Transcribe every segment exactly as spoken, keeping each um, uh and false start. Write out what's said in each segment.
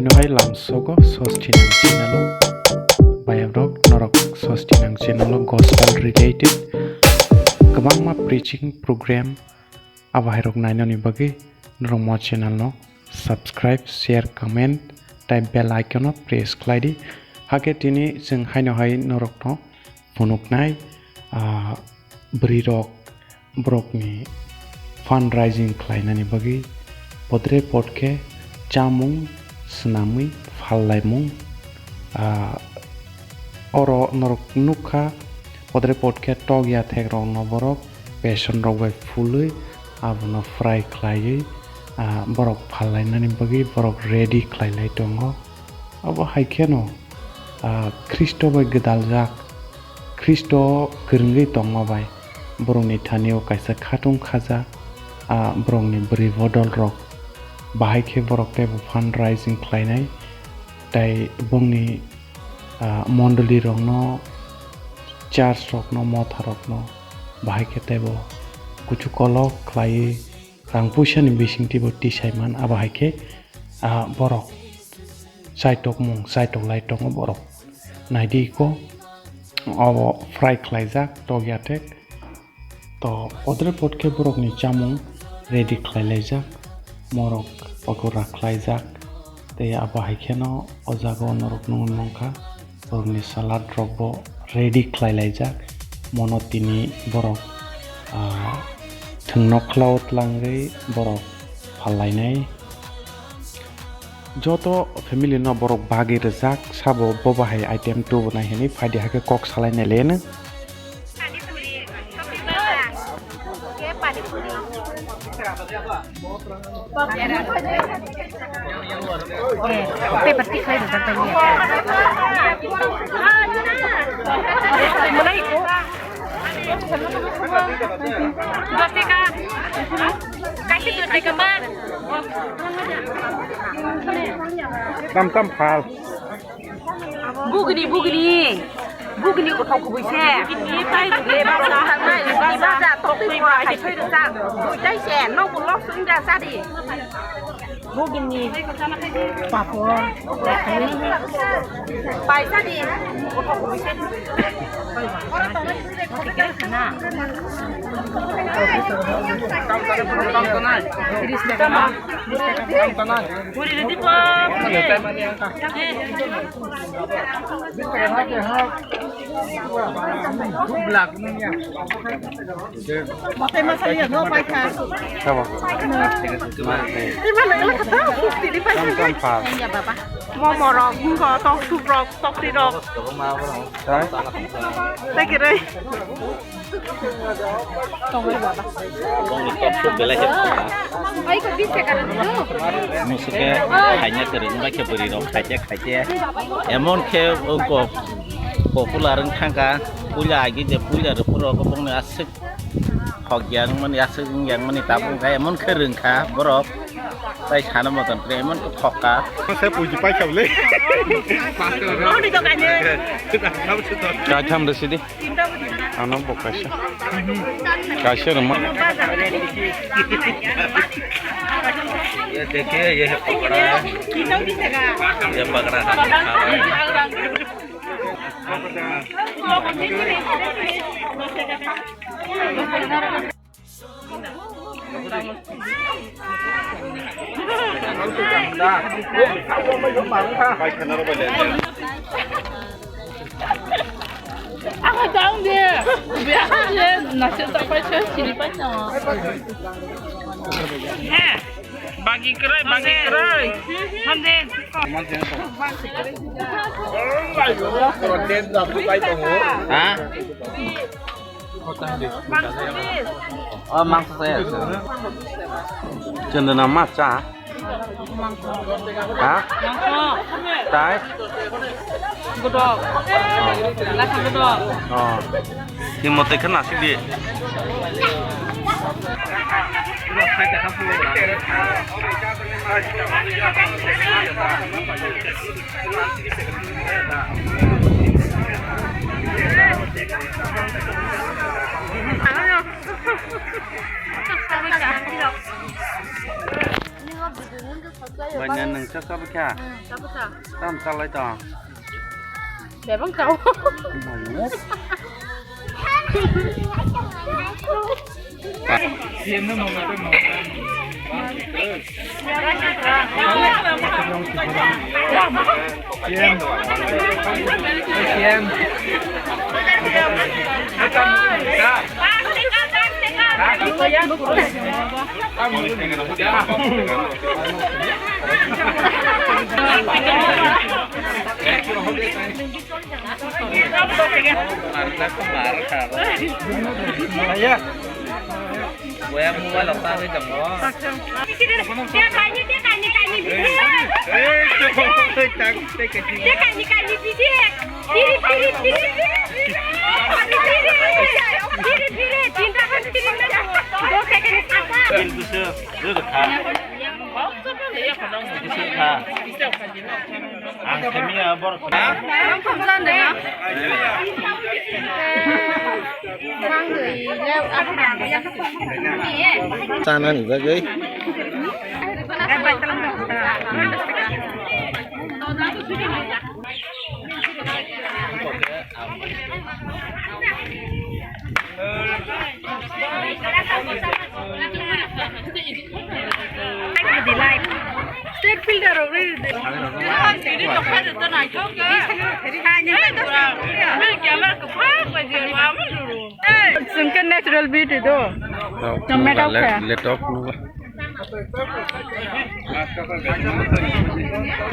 Nuhai lamsogo Sostinang channel o. Bayabrok norok Sostinang channel o gospel related kwbangma preaching program abo hairok nainani bagwi norok mo channel no subscribe, share, comment tai bell icon no press khlai di. Hakhe tini chwng haino hai norok no phunuknai, ah, bwrwi rok borokni fundraising khlainani bagwi podre pod khe chamung swnamwi phallaimung, ah, oro norok nukha podre pod khe tok ya thek rokno borok beson rok bai phulwi abono fry khlaiwi, ah, borok phallainani bagwi borok ready khlailai tongo. Abo hai kheno, ah, Khristo bai gwdaljak, Khristo kwrwngwi tongma bai borokni thani-o kaisa khatung khaja, ah, borokni bwrwi bodol rok. Bahai khe borok teibo fundraising khlainai, tai bongni, ah, mondoli rokno, church rokno, motha rokno bahai khe teibo kuchu kolok khlaiwi rang puisa ni bisingtwi bo tisai man. Abo hai khe, ah, borok chaitok mung chaitok lai tongo borok. Naidi ko obo fry khlaijak tok ya thek. To podre pod khe borokni chamung ready khlai laijak. Morok pakora khlaijak. Tei abo hai kheno o jaga o norok nugwi mankha. Borokni salad rok bo ready khlai laijak. Mono tini borok, ah, thwng nokhlao tlangwi borok phallainai. Joto family no borok bagwi rwjak sabo bo bahai item tubu nai hinwi phaidi hakhe kok salainai leno. Paper tik khlai rwjak bai ya. Dos taka. Kaisa dos taka ma. Tam tam phal. Bugni, bugni. Bugni kothok kubui se. Bugni tai rwgwi baja. Bugni baja, tokni bura hai thoi rwjak. Bui tai se, no bo lok sung ja sadi. Bugni papor. Pai sadi. Kothok kubui se. Sabo. Tam tam phal. Momo rok, tok sup rok, tokri rok. Hai? Tei kwrwi. Tongwi baba. Bongni top shoot belai khe pha. Ai ko bis taka rw. Musuke khaina kwrwi wngbai khe bwrwi rok khaite khaite. Emon khe wngkok popular wng thangkha. Puila agi je puila rw phuru rok bongni aswk thok ya wngmani aswk wng ya wngmani tabuk wngkha emon khe rwngkha borok. Tai sana moton kre emon khe thokka. Masa puji pai khablai. Kaitham rw sidi. Ano bo kaisa. Kaisa rwma. Ye dekhe, ye hai pakda hai. Ye pakda hai. Ako down there. Biar dia nasib tak pakai sini pakai. Bagi kerai, bagi kerai. Mande. Ha? O mangso saya. Cendana mas cha. Ha? Tai? Godok. Latham godok. O. Timo tei khana sidi. Bai, nang nang cha cha bwkha? Hmm, cha bwkha. Tam cha lai tong? Bebak cha. Waya mobile rok tangwi tongo. Tei kaini, tei kaini, kaini bisi. Tei kaini, kaini bisi. Phiri, phiri, phiri, phiri. Phiri, phiri. Tinta kan phiri na. Dos second kata. Bil busu, dulu kha. Busu kha. Ang kami ya bor. Chanani bagwi. State filter rok rwi rwdi. Chwng khe natural beauty do. Tomato kha. Letok.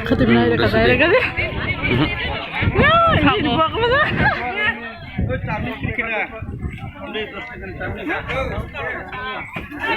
Khatimnai rwkha dai rwkha de. No, ini buat apa?